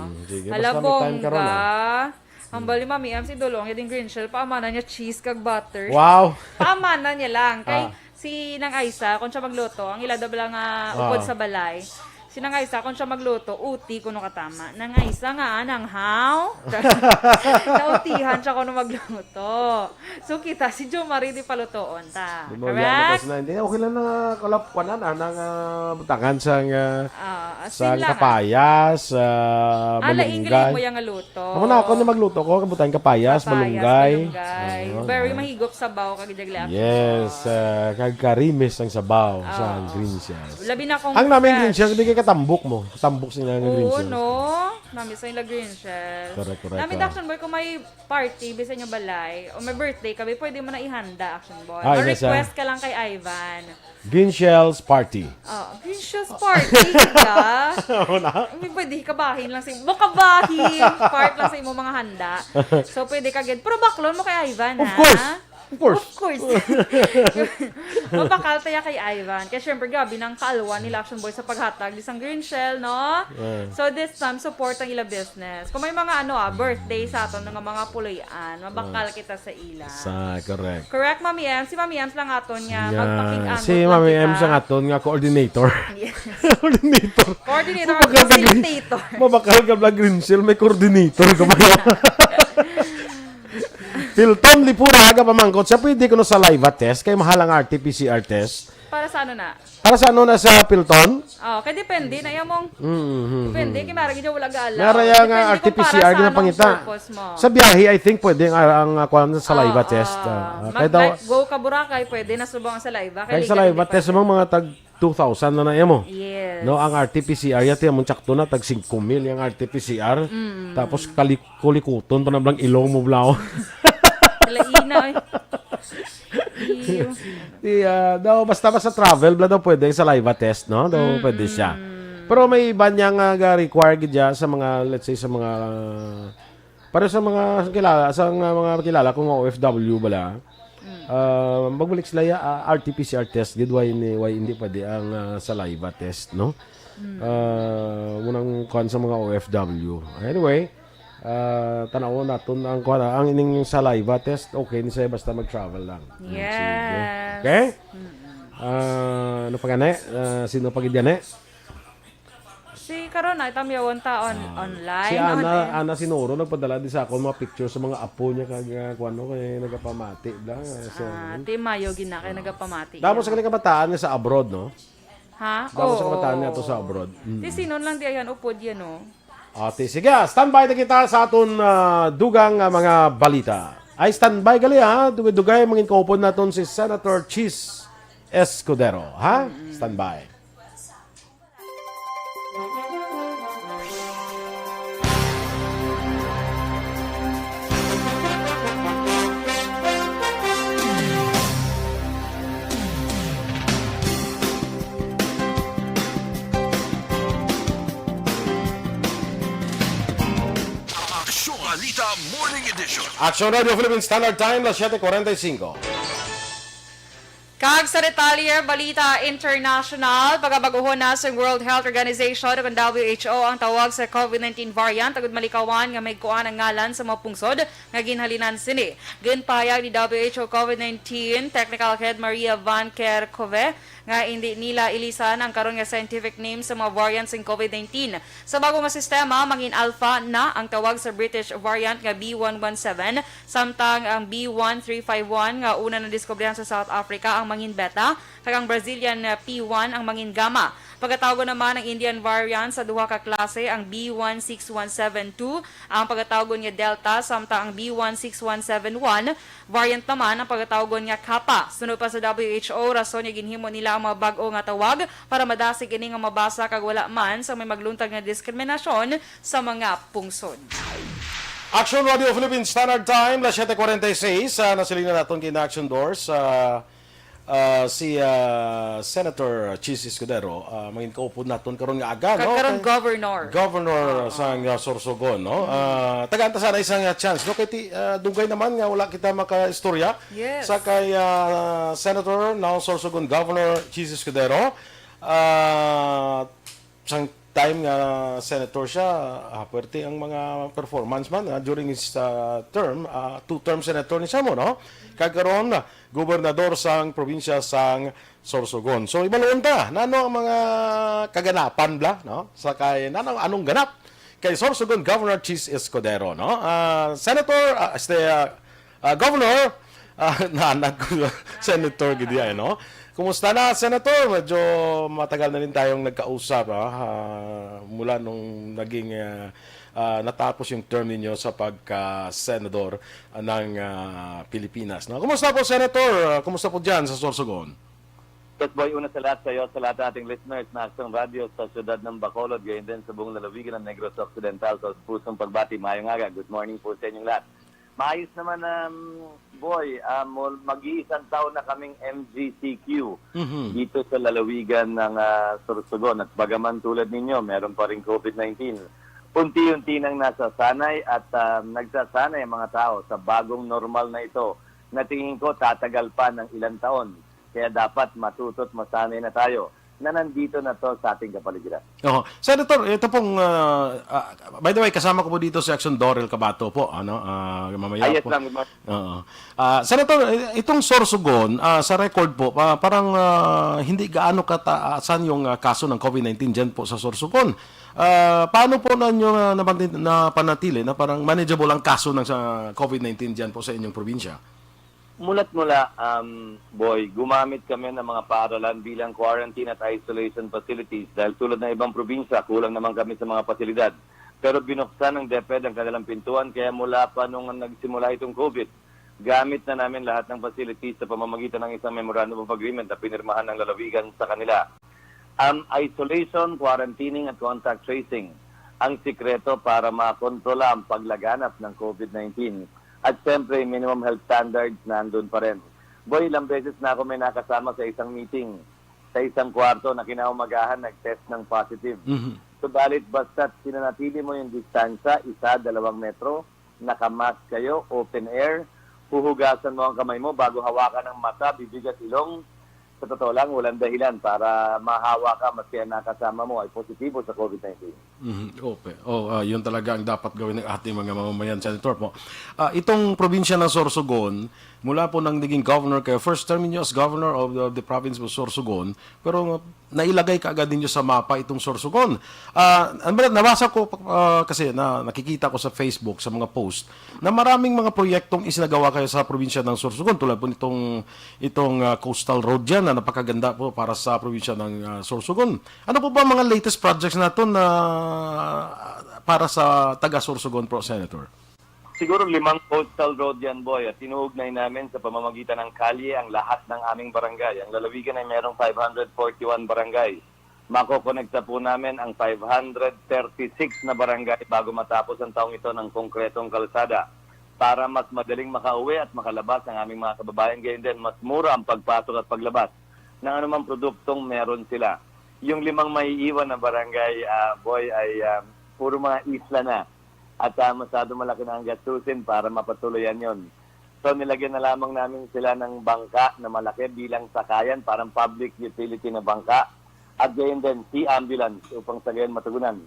Mm, sige. Hala, basta may time ka ron, bongga. Ah. Hambal ni Mami Ems, idulong niya ding Green Shell, paamanan niya cheese kag butter. Wow! Paamanan niya lang. Kay Ah. si Nang Aisa, kung siya magluto, ang ila daw bala nga upod Oo. sa balay. Si Nang Aisa, kung siya magluto, uti kuno katama. Nang Aisa nga, nang how? Nautihan siya kuno magluto. So, kita, si Jo Marie di palutoon ta. Di mo, yan, Correct? Tapos na, hindi, okay lang na, kalap-, kuwan na, na, na, butangan sa, nga, Ah, sa asin lang, ah. kapayas, ah, Ah, laing malunggay. Galing mo yung luto. Ako na, ako na magluto ko, kabutan kapayas, Kapayas, malunggay. malunggay. Oo, Very ah. mahigop sabaw, kag idagli ako. Yes, ah, kag karimis ang sabaw sa Oo. green shells. Labi na kung Ang namin fresh. green shells, bigay ka tambok mo. Tambok sila nga green Oo, shells. no? Nami sa ila green shells. Correct, correct, Nami ah. Action Boy, kung may party, bisan yung balay, o may birthday ka, pwede mo na ihanda, Action Boy. Ah, yes, ah. Ma-request ka lang kay Ivan. Green Shells Party. Oh, Green Shells Party, ka. Oo na. May pwede kabahin lang sa imo. Kabahin, part lang sa imo mga handa. So, pwede ka gid. Pero baklon mo kay Ivan, Of ha? course. Of course. Of course. Mabakal tayo kay Ivan. Kaya syempre, grabe nang kaalwan nila Action Boy sa paghatag isang green shell, no? Yeah. So, this time, support ang ila business. Kung may mga, ano, ah, birthday sa aton nga mga puloy-an, mabakal Ah. kita sa ila. Sa, correct. Correct, Mami Ems? Si Mami Ems lang aton nga Yeah. magpakig-angot Si lang Mami kita. Ems ang aton nga coordinator. Yes. Coordinator. Coordinator, Mabakal ka green, facilitator. mabakal ka vlog green shell, may coordinator ka ba? Pilton Lipura, aga pamangkot siya, pwede kuno sa saliva test, kay mahal ang R T P C R test. Para sa ano na? Para sa ano na sa Pilton? Oh, kay depende na yung mong Mm, mm, depende, mm. kay mara gid wala gaala. Mara ya nga Depende kung R T P C R para sa anong ginapangita. purpose mo. Sa biyahe, I think pwede ang, ang, ang, kuwan, saliva Oo. test. Ah, ah, Mag-, kaya daw, like, go ka Boracay, pwede na subong ang saliva. Kay kay legal saliva hindi test pwede. mo, mga tag two thousand na na mo. Yes. No, ang R T P C R, yati among tsakto na, tag singko mil yung R T P C R. Mm. Tapos kali-, kulikuton pa na blang ilong mo, blaw. Laina, eh. Iyo. Di, ah, daw, basta, basta travel, bla daw pwede sa saliva test, no? Daw Mm, pwede siya. mm. Pero may iba niya nga ga-require gid siya sa mga, let's say, sa mga, para sa mga kilala, sa mga, mga kilala ko nga O F W bala, Mm. ah, magbalik sila ya, ah, R T P C R test gid, why ni, why hindi pwede ang, ah, saliva test, no? Mm. Ah, munang kuwan sa mga O F W. Anyway, ah, tanawon naton ang kuwan, ang ining saliva test, okay ni siya basta mag-travel lang. Yes. Sige. Okay? Mm-mm. Ah, ano pa gani? Ah, sino pa gid gani? Si karon na, itamyawon ta on-, Ah, online, si Ana, on air. Ana Sinoro nagpadala di sa akon mga picture sa mga apo niya kag, ah, kuwan, no, kay nagapamati bla, ah, sa Ah, ano. Ti Mayo gina kay Ah. nagapamati Damo iya. sa kaning kabataan nga sa abroad, no? Ha? Damo sa Oo. kabataan nga ato sa abroad. Mm. Ti sinon lang di ayan, upod yan, no? Ate, sige, ah, standby na kita sa aton, ah, dugang, ah, mga balita. Ay, standby gali, ha? Dugay-dugay, mangin kaupod naton si Senator Chiz Escudero, ha? Mm. Standby. Balita Morning Edition. Action Radio Philippines Standard Time, las siete cuarenta y cinco. Kag sa detalye, balita international, pagabaguhon na sa World Health Organization o W H O ang tawag sa COVID nineteen variant, agud malikawan nga may kuan ang ngalan sa mga pungsod nga ginhalinan sini. Ginpahayag ni W H O COVID nineteen Technical Head Maria Van Kerkhove nga indi nila ilisan ang karon nga scientific name sa mga variant sang COVID nineteen. Sa bago nga sistema, mangin Alpha na ang tawag sa British variant nga B one one seven, samtang ang B one three five one nga una nadiskubrihan sa South Africa ang mangin Beta, kag ang Brazilian P one ang mangin Gamma. Pagatawgon naman ang Indian variant sa duha ka klase, ang B one six one seven two, ang pagatawgon nga Delta, samtang ang B one six one seven one variant naman ang pagatawgon nga Kappa. Sunod pa sa W H O, rason nga ginhimo nila ang mga bag-o nga tawag para madasig ini nga mabasa kag wala man sa may magluntad nga diskriminasyon sa mga pungsod. Action Radio Philippines Standard Time, las siete cuarenta y seis. Uh, nasilingan naton kay Action Doors. Uh, uh, si uh, Senator Chiz Escudero, uh, mangin kaupod naton karon nga aga, Ka- no? karon Kay governor. Governor sang uh, Sorsogon, no? Uh, tagaan ta sana isang uh, chance, no? Kay ti, uh, dugay naman nga wala kita makaistorya Yes. sa kay uh, Senator, now Sorsogon Governor Chiz Escudero. Uh, sang time nga senator siya, ah, puwerte ang mga performance man, ah, during his ah, term, ah, two-term senator ni siya mo, no? Kag karon, ah, gobernador sang probinsya sang Sorsogon. So, ibaluon ta, nano ang mga kaganapan bla, no? Sa kay, nano, anong ganap kay Sorsogon Governor Chiz Escudero, no? Ah, Senator, ah, este, ah, ah, Governor, ah, naanak ko, Senator gid yan, no? Kumusta na, Senator? Medyo matagal na rin tayong nagkausap, ah, ah, mula nung naging, ah, ah, natapos yung term ninyo sa pagka-senador, ah, ng, ah, Pilipinas, no? Kumusta po, Senator? Ah, kumusta po dyan sa Sorsogon? Yes, Boy, una sa lahat sa iyo, sa lahat ng ating listeners na Aksyon Radio sa siyudad ng Bacolod, gayon din sa buong lalawigan ng Negros Occidental. Sa pusong pagbati, mayong aga. Good morning po sa inyong lahat. Maayos naman, um, Boy, um, mag-iisang taon na kaming M G C Q Mhm. dito sa lalawigan ng ah, Sorsogon. At bagaman tulad ninyo, meron pa rin COVID nineteen. Unti-unti nang nasasanay at um, nagsasanay ang mga tao sa bagong normal na ito na tingin ko tatagal pa ng ilang taon. Kaya dapat matuto at masanay na tayo na nandito na to sa ating kapaligiran. Oho. Senator, ito pong, ah, ah, by the way, kasama ko po dito si Action Dorel Cabato po, ano, ah, mamaya Ah, yes, po. ma'am. Good morning. Oo. Ah, Senator, eh, itong Sorsogon, ah, sa record po, pa- parang ah, hindi gaano kataasan yung ah, kaso ng COVID nineteen dyan po sa Sorsogon. Ah, paano po na nyo na napanti- napanatili na parang manageable ang kaso ng sa COVID nineteen dyan po sa inyong probinsya? Mula't mula, um, Boy, gumamit kami ng mga paaralan bilang quarantine at isolation facilities dahil tulad ng ibang probinsya, kulang naman kami sa mga pasilidad. Pero binuksan ng DepEd ang kanilang pintuan kaya mula pa nung nagsimula itong COVID, gamit na namin lahat ng facilities sa pamamagitan ng isang Memorandum of Agreement na pinirmahan ng lalawigan sa kanila. Ang isolation, quarantining at contact tracing ang sikreto para makontrola ang paglaganap ng COVID nineteen. At siyempre, minimum health standards na andun pa rin. Boy, ilang beses na ako may nakasama sa isang meeting sa isang kwarto na kinaumagahan nag-test ng positive. Mhm. Subalit, basta't sinanatili mo yung distansya, isa, dalawang metro, nakamask kayo, open air, huhugasan mo ang kamay mo bago hawakan ang mata, bibig at ilong. Sa totoo lang, walang dahilan para mahawa ka maski ang nakasama mo ay positibo sa COVID nineteen. Mhm. Okay. Oh, ah, yun talaga ang dapat gawin ng ating mga mamamayan, Senator po. Ah, itong probinsya ng Sorsogon, mula po nang naging governor kayo, first term ninyo as governor of the, of the province of Sorsogon, pero nailagay kaagad ninyo sa mapa itong Sorsogon. Ah, ang mga- nabasa ko ah, kasi na nakikita ko sa Facebook sa mga post na maraming mga proyektong isinagawa kayo sa probinsya ng Sorsogon, tulad po nitong itong ah, coastal road diyan na napakaganda po para sa probinsya ng ah, Sorsogon. Ano po ba mga latest projects nato na ah, para sa taga Sorsogon po, Senator? Siguro limang coastal road yan, Boy, at inuugnay namin sa pamamagitan ng kalye ang lahat ng aming barangay. Ang lalawigan ay merong five hundred forty-one barangay. Makokonekta po namin ang five hundred thirty-six na barangay bago matapos ang taong ito ng konkretong kalsada para mas madaling makauwi at makalabas ang aming mga kababayan. Gayon din, mas mura ang pagpasok at paglabas ng anumang produktong meron sila. Yung limang maiiwan na barangay, ah, Boy, ay ah, puro mga isla na. At ah, masyado malaki na ang gastusin para mapatuloyan yon. So nilagyan na lamang namin sila ng bangka na malaki bilang sakayan, parang public utility na bangka. At gayon din, sea ambulance upang sa gayon matugunan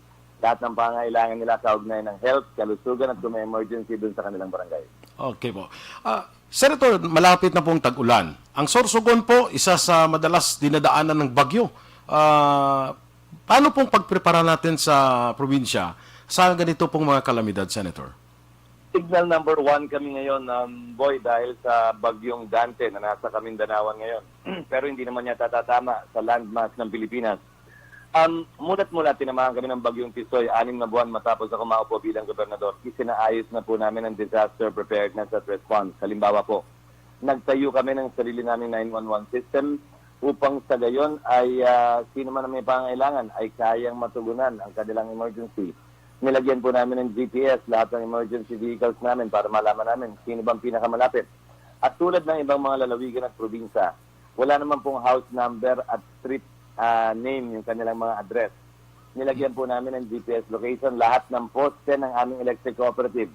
lahat ng pangangailangan nila kaugnay ng health, kalusugan at kung may emergency dun sa kanilang barangay. Okay po. Ah, Senator, malapit na pong tag-ulan. Ang Sorsogon po, isa sa madalas dinadaanan ng bagyo. Ah, paano pong pagprepara natin sa probinsya sa ganito pong mga kalamidad, Senator? Signal number one kami ngayon, um, Boy, dahil sa bagyong Dante na nasa Kamindanawan ngayon. Pero hindi naman niya tatatama sa landmass ng Pilipinas. Um, mulat mula tinamaan kami ng bagyong Tisoy, anim na buwan matapos ako maupo bilang gobernador. Isinaayos na po namin ang disaster preparedness at response. Halimbawa po, nagtayo kami ng sarili naming nine one one system upang sa gayon ay ah, sino man ang may pangangailangan ay kayang matugunan ang kanilang emergency. Nilagyan po namin ng G P S lahat ng emergency vehicles namin para malaman namin sino bang pinakamalapit. At tulad ng ibang mga lalawigan at probinsya, wala naman pong house number at street ah, name yung kanilang mga address. Nilagyan po namin ng G P S location lahat ng poste ng aming electric cooperative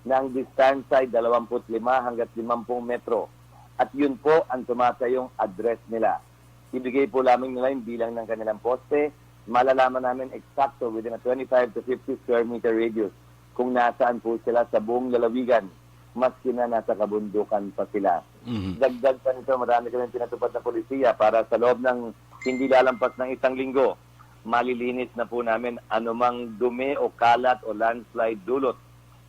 na ang distansya ay dalawampu't lima hanggat limampung metro. At yun po ang tumatayong address nila. Ibigay po lamang nila yung bilang ng kanilang poste. Malalaman namin eksakto within a twenty-five to fifty square meter radius kung nasaan po sila sa buong lalawigan, maski na nasa kabundukan pa sila. Mhm. Dagdag pa nito, marami kami pinatupad na polisiya para sa loob ng hindi lalampas ng isang linggo, malilinis na po namin anumang dumi o kalat o landslide dulot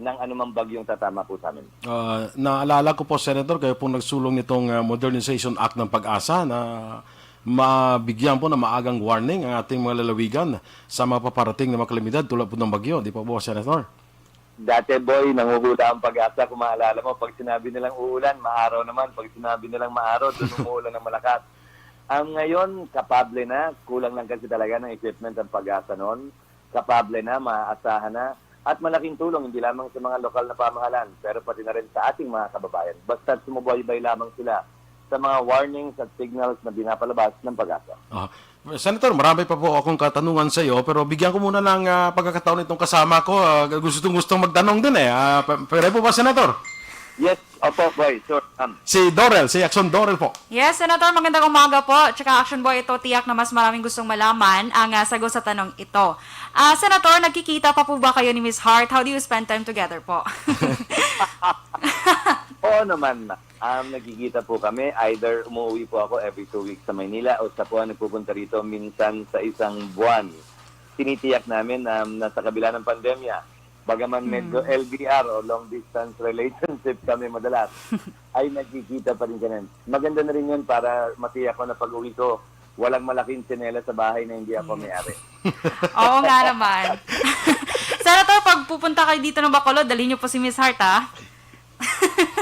ng anumang bagyong tatama po sa amin. Ah, naalala ko po, Senator, kayo pong nagsulong nitong ah, Modernization Act ng PAGASA na mabigyan po ng maagang warning ang ating mga lalawigan sa mga paparating na mga kalamidad tulad po ng bagyo. Di pa po, Senator? Dati, Boy, nanguhula ang PAGASA. Kung maalala mo, pag sinabi nilang uulan, maaraw naman. Pag sinabi nilang maaraw, doon umuulan ng malakas. Ang ngayon, kapable na, kulang lang kasi talaga ng equipment ang PAGASA noon. Kapable na, maaasahan na, at malaking tulong hindi lamang sa mga lokal na pamahalaan, pero pati na rin sa ating mga kababayan. Basta sumubaybay lamang sila sa mga warnings at signals na pinapalabas ng PAGASA. Ah, Senator, marami pa po akong katanungan sa iyo, pero bigyan ko muna ng ah, pagkakataon itong kasama ko. Ah, gustong-gustong magtanong din eh. Ah, pa- pwede po ba, Senator? Yes, opo, Boy. Sure. Um, Si Dorel, si Action Dorel po. Yes, Senator, magandang umaga po. Tsaka Action Boy, ito tiyak na mas maraming gustong malaman ang ah, sagot sa tanong ito. Ah, Senator, nagkikita pa po ba kayo ni Miss Hart? How do you spend time together po? Oo naman, ma'am. Um, nagkikita po kami. Either umuwi po ako every two weeks sa Maynila o siya po ang nagpupunta rito minsan sa isang buwan. Tinitiyak namin um, na sa kabila ng pandemya, bagaman medyo L D R o long distance relationship kami madalas, ay nagkikita pa rin kami. Maganda na rin yun para matiyak ko na pag-uwi ko, walang malaking tsinela sa bahay na hindi ako may-ari. Oo nga naman. Senator, pag pupunta kayo dito ng Bacolod, dalhin niyo po si Miss Hart, ha?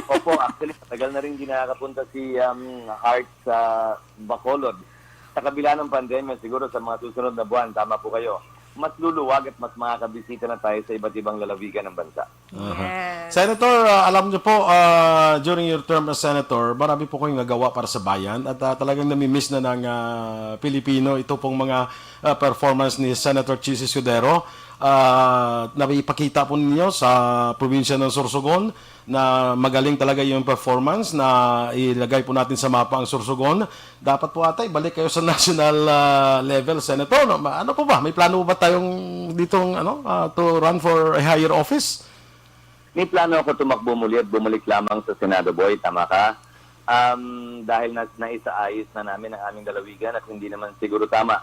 Opo, actually, matagal na rin hindi nakakapunta si um, Hart sa Bacolod. Sa kabila ng pandemya, siguro sa mga susunod na buwan, tama po kayo, mas luluwag at mas makakabisita na tayo sa iba't ibang lalawigan ng bansa. Aha. Yes. Senator, ah, alam niyo po, ah, during your term as senator, marami po kayong nagawa para sa bayan at ah, talagang namimiss na ng ah, Pilipino ito pong mga ah, performance ni Senator Chiz Escudero. Ah, naipakita po ninyo sa probinsya ng Sorsogon na magaling talaga yung performance na ilagay po natin sa mapa ang Sorsogon. Dapat po ata ibalik kayo sa national ah, level, Senator. No? Ma- Ano po ba? May plano po ba tayong ditong ano, ah, to run for a higher office? May plano ako tumakbo muli at bumalik lamang sa Senado, Boy. Tama ka. Um, dahil na, naisaayos na namin ang aming lalawigan at hindi naman siguro tama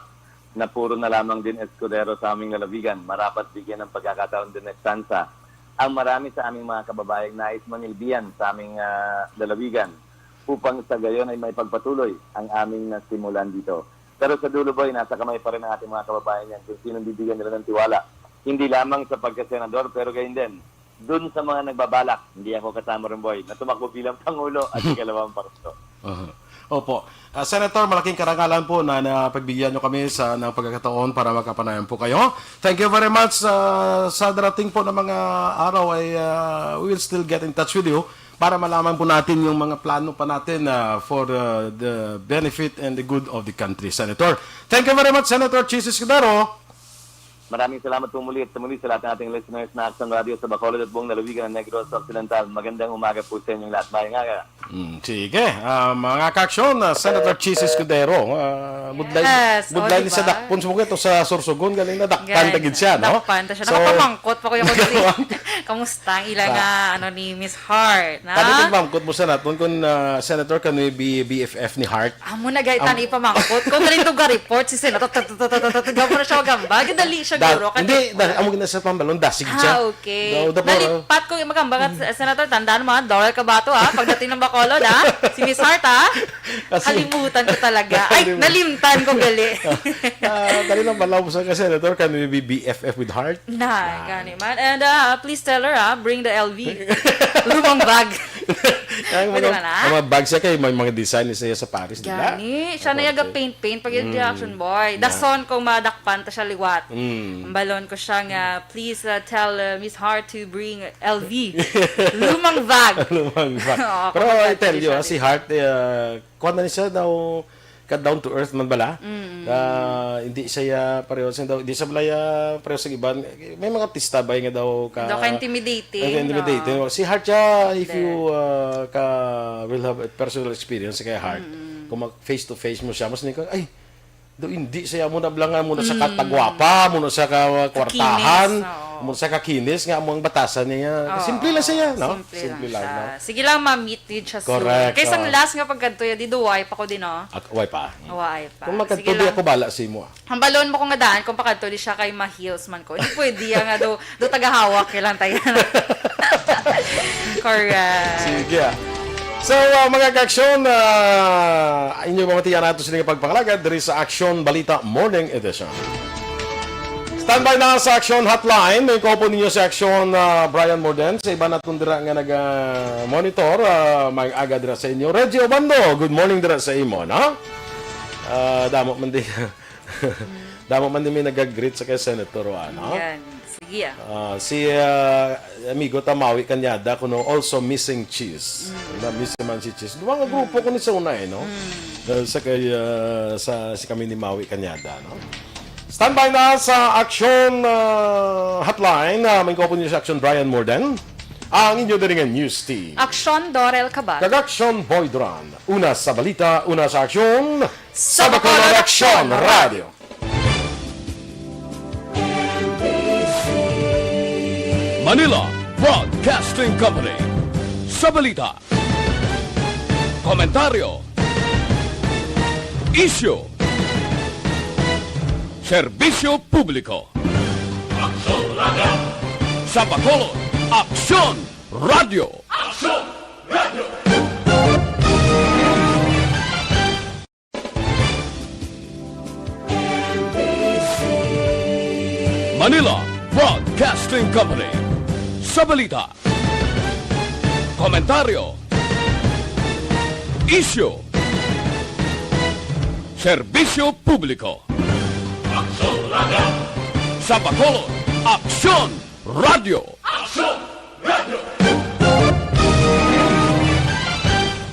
na puro na lamang din Escudero sa aming lalawigan. Marapat bigyan ng pagkakataon din ng tsansa ang marami sa aming mga kababayang nais manilbihan sa aming ah, lalawigan upang sa gayon ay may pagpatuloy ang aming nasimulan dito. Pero sa dulo, Boy, nasa kamay pa rin ang ating mga kababayan yan kung sino bibigyan nila ng tiwala. Hindi lamang sa pagkasenador, pero gayon din dun sa mga nagbabalak, hindi ako kasama rin, Boy, na tumakbo bilang Pangulo at ikalawang Pangulo. Aha. Opo. Ah, Senator, malaking karangalan po na napagbigyan nyo kami sa ng pagkakataon para makapanayan po kayo. Thank you very much. Ah, sa darating po na mga araw ay ah, we will still get in touch with you para malaman po natin yung mga plano pa natin ah, for ah, the benefit and the good of the country, Senator. Thank you very much, Senator Chiz Escudero. Maraming salamat po muli at sa muli sa lahat ng ating listeners na Action Radio sa Bacolod at buong lalawigan ng Negros Occidental. Magandang umaga po sa inyong lahat. Maayong aga. Mm, sige. Ah, mga ka-aksyon, ah, Senator Chiz Escudero, ah, budlay, Yes, oh, budlay di ni sa ba? Dakpon sa mga ito sa Sorsogon, galing na dakpan Galing. na gid siya, no? Dakpan ta siya. So, Nakapamangkot pa ko yung kundi. nakapamangkot. Kamusta ang ila Ah. nga, ano, ni Miss Hart, na? Kani nagmamkot mo sa naton kung, ah, Senator, kani B-, B F F ni Hart? Amo na gay Am- tani ipamangkot. Kung galing to ga report si Senator, tut-, tut-, tut-, tut-, tut-, tut-, tut-, siya gamba. Gadali siya, Da-, guro. Kani hindi, da-, amo gina sa pambalon, dasig Ah, siya. okay. Daw, daw, Nalipat ko yung magamba ka, Senator, tandaan mo, ha? Doral ka ba to, ha? Pagdating ng Bacolod, ha? Si Miss Hart, ha? Kasi Kalimutan ko talaga. Ay, Kalimutan. nalimtan ko gali. Ah, dali lang, balaw mo sa ka, Senator, can we be B F F with Hart? Na, Ah. gani man. And, uh, please tell her, ah, bring the L V. Lumang bag. Ang Pwede mga, na na? ang mga bag siya kay may mga design siya sa Paris, di ba? Gani. Siya na Ang yaga bag. paint-paint pag yung Mm. reaction boy. Na. Dason kung madakpan ta siya liwat. Mm. Ang balon ko siya nga, please, uh, tell, uh, Miss Hart to bring L V. Lumang bag. Lumang bag. Oo, Pero I kapag tell you, siya ah, si di- Hart, uh, kuwan na ni siya daw, ka down to earth man bala. Mm. Ah, hindi siya, ah, pareho sa daw, hindi siya bala, ah, pareho sa iban. May mga artista ba nga daw ka Daw ka-intimidating, Ka-intimidating. no? Si Hart siya, if There. you, ah, ka will have a personal experience kay Hart, Mm. kung mag face to face mo siya, mas ni ka, "Ay, do hindi siya mo na blangan mo na sa Mm. katagwapa, mo na sa ka-, kwartahan, Kakinis, oo. mo na sa kakinis nga mo ang batasan niya." Oo, Simple lang siya, no? simple Simple lang lang, siya. no? Sige lang, ma-meet gid siya soon. Correct, Kay sang oo. last nga pagkadto ya, di duway pa ko din, oh. Ak-, way pa. Way pa. Kung Sige magkadto, di lang. ako bala sa imo, ah. Hambalon mo kung nga daan, kung pakadto di siya kay ma-heels man ko. Hindi pwede yan nga do, do tagahawak kay lang tayo. Correct. Sige, ah. So, ah, mga ka-aksyon, ah, inyo mamatian nato sila nga pagpangalagad diri sa Aksyon Balita Morning Edition. Standby na sa Aksyon Hotline. May kaupo ninyo si Aksyon, ah, Brian Morden. Sa iba naton dira nga naga-monitor, ah, may aga dira sa inyo. Reggie Obando, good morning dira sa imo, no? Ah, damo man di. Damo man di may nag-greet sa kay Senator, ano? Yan. Sige, ah. Ah, si, ah, amigo ta Maui Cañada, kuno, also missing Chiz. Mm. Na-miss man si Chiz. Duha nga grupo ko ni sa una, eh, no? Mm. Ah, sa kay, ah, sa, si kami ni Maui Cañada, no? Standby na sa Aksyon, ah, Hotline. Ah, may kaupo niyo sa Aksyon, Brian Morden. Ang inyo diri nga news team. Aksyon, Dorel Cabal. Kag Aksyon, Boy Duran. Una sa balita, una sa aksyon, Sa Bacolod Aksyon Radio. Manila Broadcasting Company. Sa balita, komentaryo, isyu, serbisyo publiko. Aksyon Radio. Sa Bacolod, Aksyon Radio. Aksyon Radio. Manila Broadcasting Company. Sa balita, komentaryo, isyu, serbisyo publiko. Aksyon Radio. Sa Bacolod, Aksyon Radio. Aksyon